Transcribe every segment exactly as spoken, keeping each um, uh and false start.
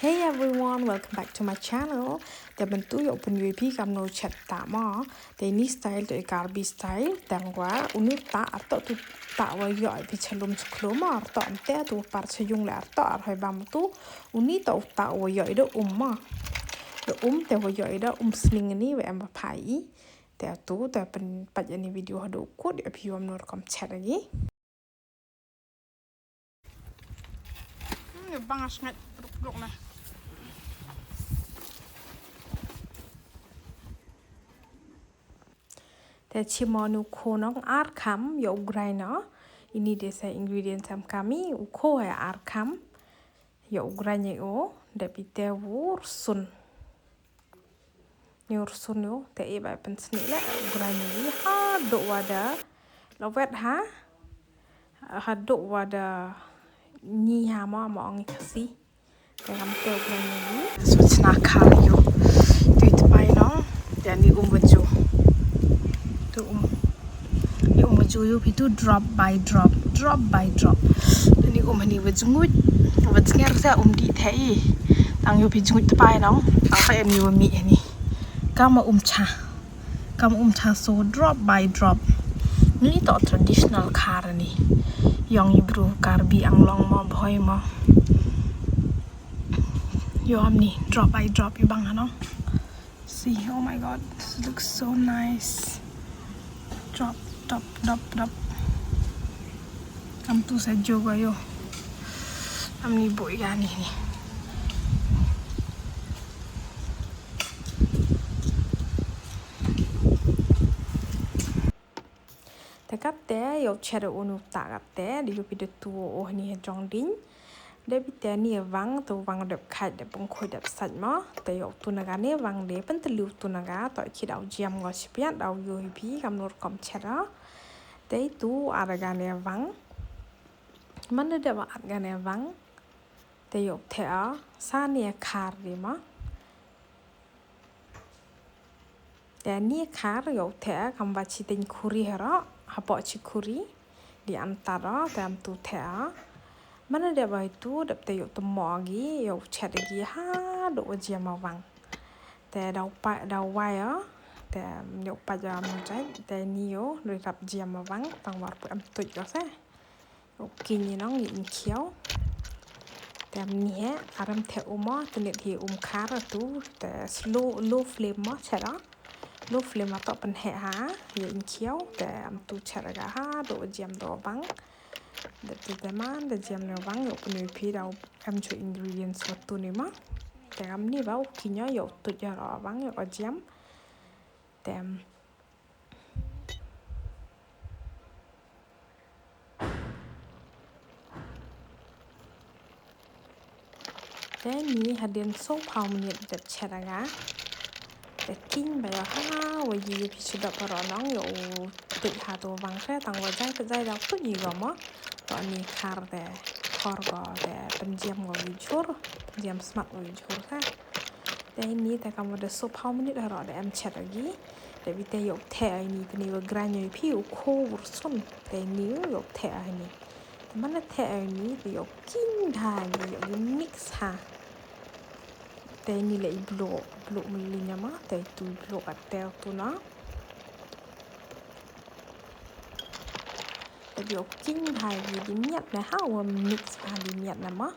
Hey everyone, welcome back to my channel. Te mynta yow pynyoo phi kamno chet ta mo. Te ini style to Karbi style, tang wa uni ta arto tu ta wa yoh phi chalum chuklo mo, arto ante tu par chayung le arto ar hoi bam tu uni to ta wa yoh i da um mo. Da um te wa yoh i da um sning ni wa em ba phai i. Te tu te pyn pat ini video hadu kut ya phi wam nur kom chet lagi. Hmm, bang as ngat duk-duk na. Te chimo nu khonong ar kham yow grind no. Ini de sa ingredients am kami, u kho ya ar kham. Yow grind yow, dep ite wur sun. Ni ur sun yow, te i ba pynsni le, grind yow i ha duk wa da. Lawet ha. Ha duk wa da. Ni ha mo, mo ong i Khasi. Te kam te grind yow i. So chna kha yow. Tu i tpai no. Te ni um baju. Tu um. Yow um baju yow phi tu drop by drop. Drop by drop. Te ni um hani wa jngut. Wa jnger sa um di the i. Tang yow phi jngut tpai no. Tang pa em ni wa mi hani. Kama um cha. Kam um cha so drop by drop. Ni to traditional khar ni. Yong i bru Karbi Anglong mo bhoi mo. Yow am ni drop by drop i bang hano. See, oh my God, this looks so nice. Drop, drop, drop, drop. Am tu sa joga yow. Am ni boi ga ni ni. Te katte, yow chere unu ta katte, di yow phi de tu o ni he jong ding. De bi te ni wang, tu wang dep khait, dep pung khoi, dep sait mo. Te yow tu na ga ni wang de, pen te liu tu na ga, to ki daw jiam ngo sipiat, daw yow hi bi, kam nur kom chere. Te tu ara ga ni wang. Man de de wa at ga ni wang. Te yow the a, sa ni khar di mo. Te ni khar yow the kam wa chi teng khuri hero, hapoh chi khuri, di antar o, te am tu the a. Mana de wa tu, dep te yow temo gi, yow chet gi ha, duk wa jiam a wang. Te daw pa, daw wai o, te yow pa jam jai, te ni yow, dui rap jiam a wang, tang war pu am tuj o se. Ok, ni nong, i in khiaw. Te am ni he, aram the um o, te nit hi um khar tu, te slow, low flame mo, chera. Low flame ato pen he ha, i in khiaw, te am tu chera ga ha, do jiam do bang. De tu te man, de jiam ne bang, yow pynyoh phi daw, am chu ingredients wa tu ni mo. Te am ni wa, ok, ni yow tu ja ro bang, yow jiam. Te am Te ni hadien so phaw minit dep chet a nga. Te king ba yow ha wa yi phi chidop ro nong yow tuj ha to bang te tang wa jai te jai daw tuj yi go mo. To ni khar te khor go te pynjiam go yi jhur, pynjiam smat go yi jhur ha. Te ni te kam wa de so phaw minit haro de em chet agi. Te bi te yow the ai ni te ni wa grind yow phi u kho wur sun. Te ni yow the ai ni. Te mana the ai ni te yow king ha ni yow mix ha. Te ni le i blo, blo muli ni ma, te tu blo ka te tu na. Te yow king ha ni di miat na ha wa mix ha di miat na ma.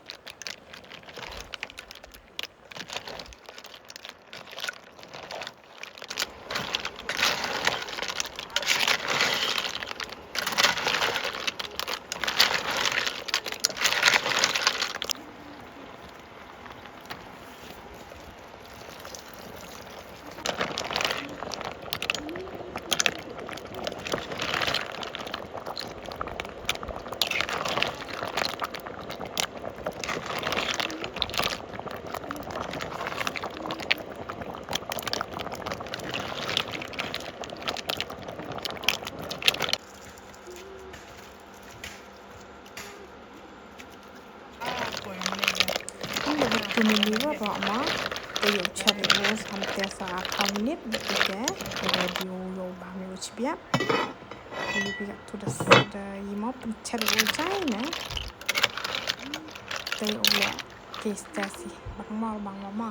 Kum da bit tu ni liwa ba ma. Te yow chat i o sam te sa phaw minit bit te. Te da di yow yow ba mi u chibia. Te yow bi tu da s-, da yi ma pun chat i o jai ne. Te yow le. Taste test i. Bang mo, bang mo mo.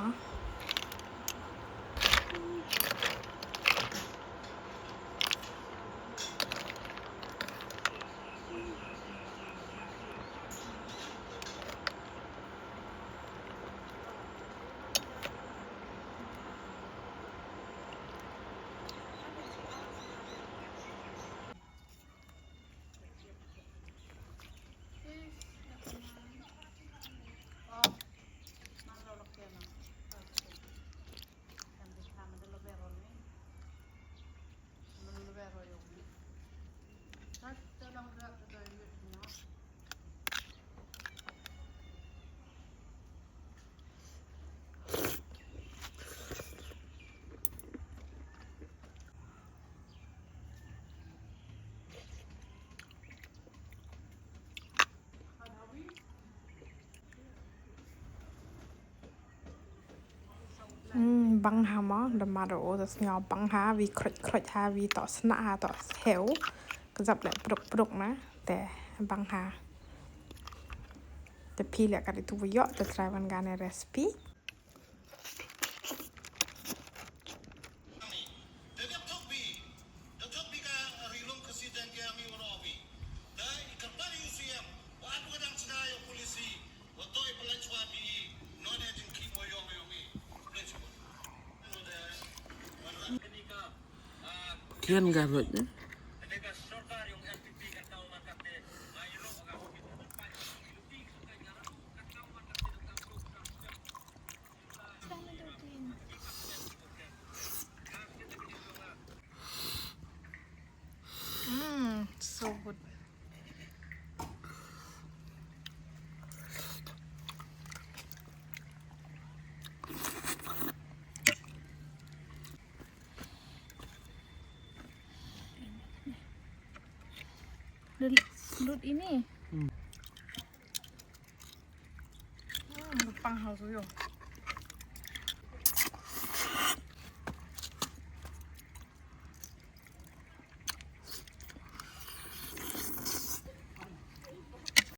Hmm, bang ha mo, da mad o, da sñiaw bang ha, wi khroit khroit ha, wi toh snah ha, toh hew. Kjap leh pruk pruk na, te bang ha. Te phi leh kat itu wa yoh, te try wan kani recipe. Khian ka roi ne. Mm, so good. Lut, lut ini. Hmm. Hmm, pang hau suyo.